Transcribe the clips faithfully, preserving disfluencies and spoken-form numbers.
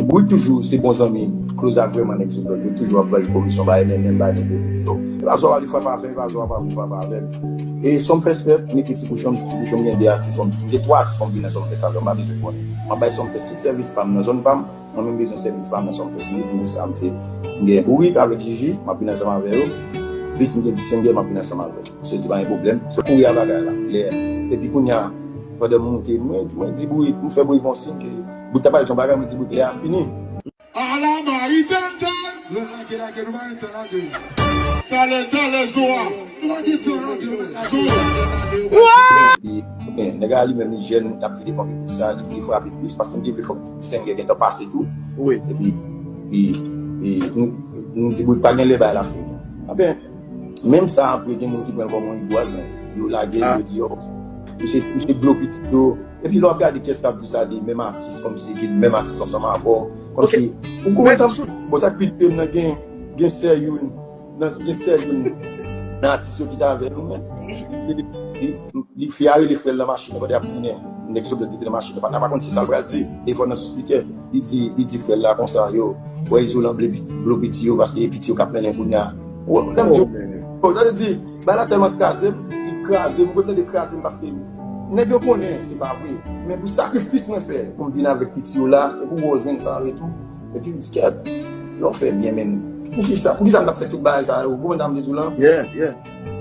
Bourik toujou se bon zanmi, close ak vrèman nèg sou blòk. Yo toujou ap voye komisyon ba M M M, ba nèg yo, yo. E pa zò a li frape avè, e pa zò a pa frape avè. E Sumfest fèt, nèg ki ti kouchon, ti kouchon, gen de atis, m gen twa atis m vin nan Sumfest avè, m pa bezwen konnen. M ap bay Sumfest tout sèvis pa m nan zòn pa m, mwen menm bezwen sèvis pa m nan Sumfest. M vin pou sa, m se, m gen Bourik avèk Jiji, m ap vin ansanm avè yo. Plis m gen Disengè, m ap vin ansanm avè yo. Se di pa gen pwoblèm. Se kouri a bagay la. Lè, epi kounye a, pandan m moute, mwen, mwen di Bourik, m fè Bourik yon siy ke Bourik ta pale yon bagay, mwen di Bourik, lè a fini. Ala mari tenten. Nou lage, lage, nou pa gen tan lage. Talè, talè, zo a. Nou pa gen tan lage, nou pa gen tan lage. Epi, ben, nèg la li menm li jèn, l ap vide fòk epi sa, li vle frape plis, paske m te vle fòk Disengè gentan pase tou. Wi. Epi, epi, epi, m, m di Bourik pa gen lè bay la fini. Anben, menm sa apre, gen moun ki pran l kòm yon igwaz, men yo lage l, yo di, oh, misye, misye blo pitit yo. Epi lè w ap gade kès k ap di sa de menm atis, kòmsi ki menm atis ansanm avè w. Kòmsi, ou konprann sa m sou? Bon, sa k pi tris nan gen, gen sè youn, nan, gen sè youn nan atis yo ki t avè nou, men. Li, li, li fè a rele frè l nan machin nan, kote y ap tounen. Nèg sou blòk ki te nan machin nan, pa, pa konn se sa l pral di. Telefòn nan sou spikè. Li di, li di frè l la konsa, yo, wè Izolan ble piti, blo piti yo, paske e piti yo k ap mennen kounye a. Ou, lè m di, oh, men. Bon, sa vle di, bagay la tèlman kraze m, li kraze m, ou konn tande kraze m, paske nèg yo konnen se pa vre. Men pou sakrifis mwen fè, pou m vin avèk piti yo la, e pou wè w jwenn sa an retou, epi m di, kèt, lè w fè byen, men, poukisa, poukisa m t ap fè tout bagay sa yo, ou konprann sa m vle di w lan? Yeah, yeah.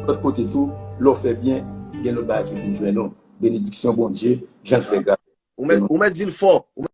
Lòt kote tou, lè w fè byen, gen lòt bagay ki vin jwenn ou. Benediksyon Bondye, jan l fè gras. Ou mèt, ou mèt di l fò. Ou